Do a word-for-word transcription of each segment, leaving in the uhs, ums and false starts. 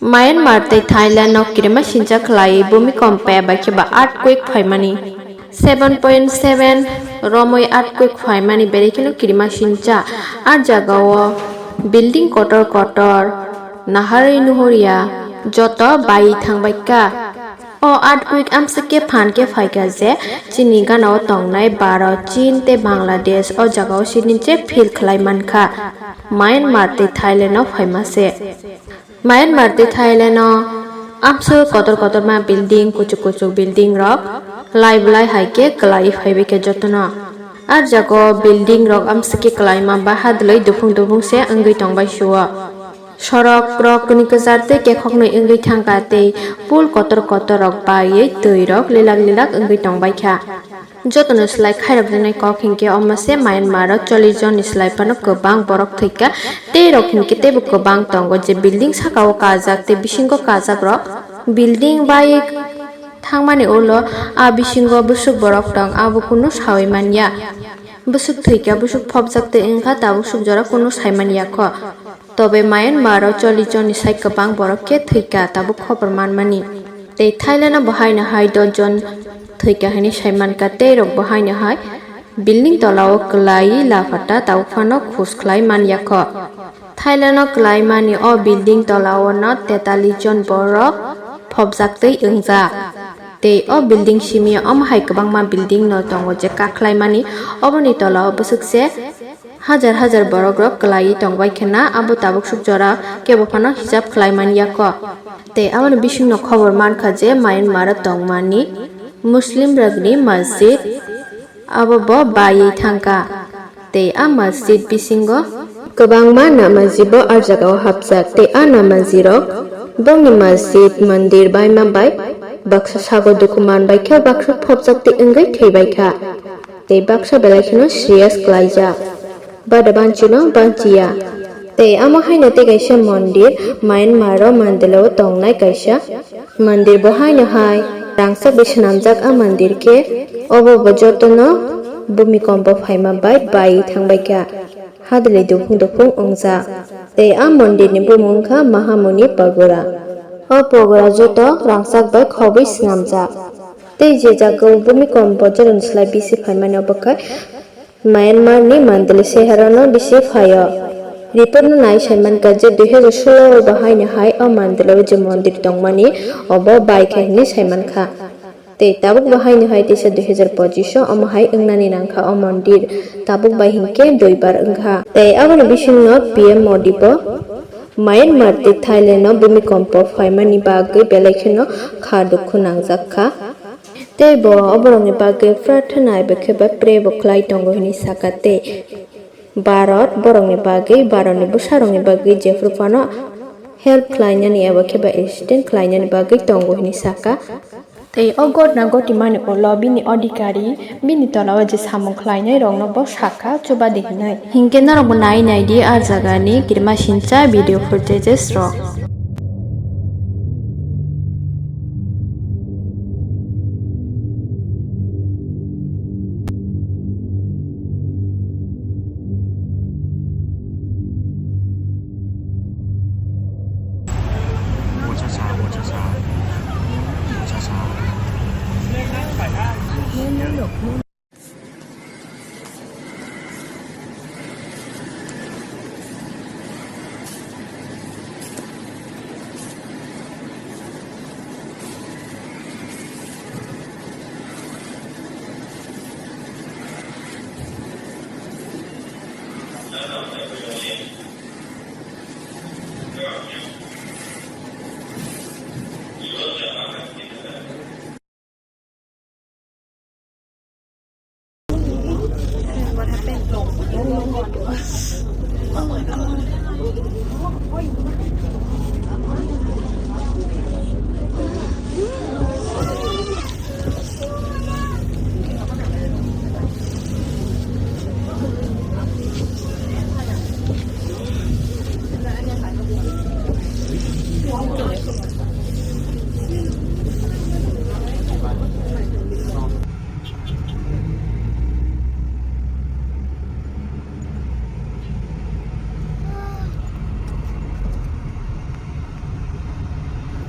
Myanmar tei Thailand no kirima sincha khlaiwi bhumikompa bai khe ba earthquake phaimani. Seven point seven romwi earthquake phaimani, belai kheno kirima sincha. A jagao building kotor kotor naharwi nuhurya joto baiwi thangbaikha. O earthquake amswk khe phan khe phaikha je chini ganao tongnai Bharat, Chin tei Bangladesh o jagao siniche feel khlai mankha. Myanmar tei Thailand o phaima se. Myanmar tei Thailand o amswk kotor kotorma building, kuchuk kuchuk building rok lai belai hai khe kwlaiwi phaibai khe jotono. A jago building rok amswk khe kwlaima ba hadlwi duphung duphung se wngwi tongbai suo. Sorok rok kuni kwchar tei kekhoknwi wngwi thangkha tei pool kotor kotor rok baiwi twi rok lilak lilak wngwi tongbaikha. Jotono slai khairokjaknai kok hinkhe omo se Myanmar o chollish jonni slai phano kwbang borok thwikha, tei rok hinkhe teibo kwbang tongo je building sakao kajak tei bisingo kajak rok. Building bai thangmani ulo a bisingo bwswk borok tong abo kunu sawi manya. Bwswk thwikha, bwswk phobjak tei wngkha tabuk swk jora kunu sai manya kho. Tobe Myanmar o chollish jonni sai kwbang borok khe thwikha tabuk khobor manmani. Tei Thailand o bo haino hai dos jon thwikha hwnwi sai mankha, tei rok bo haino hai building tola o kwlaiwi laphata tabuk phano khus khlai manya kho. Thailand o kwlaimani o building tola o no tetalish jon borok phobjak tei wngjak. Tei o building simi o omo hai kwbangma building no tongo je kakhlaimani, oboni tola o bwswk se hajar hajar borok rok kwlaiwi tongbai khe na abo tabuk swk jora kebo phano hisab khlai man ya kho. Tei aboni bisingno khobor mankha je Myanmar o tongmani Muslim rokni masjid abo bo baiwi thangkha. Tei a masjid bisingo kwbangma namaji bo a jagao hapjak tei a namaji rok bongni masjid mandir baima bai baksa sago dukhu man bai khe baksa phobjak tei wngwi thwi bai kha. Tei baksa belai kheno serious khlaijak. Bada banchino banchiya. Tei amo haino tei kaisa mondir, Myanmar o Mandalay o tongnai kaisa mondir, bo haino hai rangchak bai swnamjak a mondir khe, obo bo jotono bhumikompo phaima bai bai thangbai kha, hadlwi duphung duphung wngjak. Tei a mondir ni bumung wngkha Mahamuni Pagora. O pagora joto rangchak bai khobwi swnamjak. Tei je jagao bhumikompo jotono slai bisi phaimani obo khe Myanmar ni Mandalay sehero no bisi phaio. Report no nai sai mankha je dui hajar solo o bo haino hai o Mandalay o je mondir tongmani obo bai kha hinwi sai mankha. Tei tabuk bo haino hai teisa dui hajar pochis o omo hai wngnani nangkha o mondir. Tabuk bai hinkhe duibar wngkha. Tei aboni bisingno P M Modi bo Myanmar tei Thailand o bhumikompo phaimani bagwi belai kheno kha dukhu nangjak kha. Tei bo oborokni bagwi prarthana bai khe ba pray bo khlai tongo hinwi sakha tei Bharat borokni bagwi, Bharatni bwsarokni bagwi jephru phano help khlainani eba khe ba assistance khlainani bagwi tongo hinwi sakha. Tei o gotna gotimani ulo bini odhikari, bini tolao je samung khlainai rokno bo sakha chubadi hinwi. Hinkhe norokbo nai naidi a jagani kirima sincha video footages rok.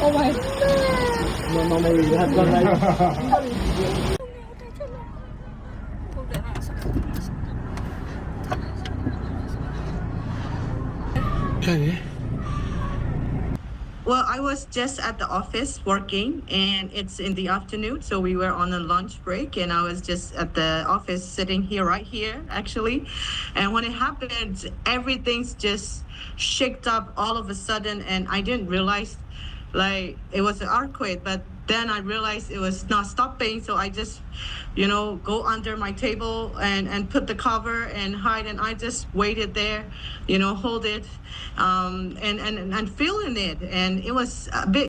Oh my. Well, I was just at the office working, and it's in the afternoon, so we were on a lunch break, and I was just at the office sitting here, right here, actually. And when it happened, everything's just shaked up all of a sudden, and I didn't realize, like, it was an earthquake, but then I realized it was not stopping, so I just, you know, go under my table and, and put the cover and hide, and I just waited there, you know, hold it, um, and, and, and feeling it, and it was a bit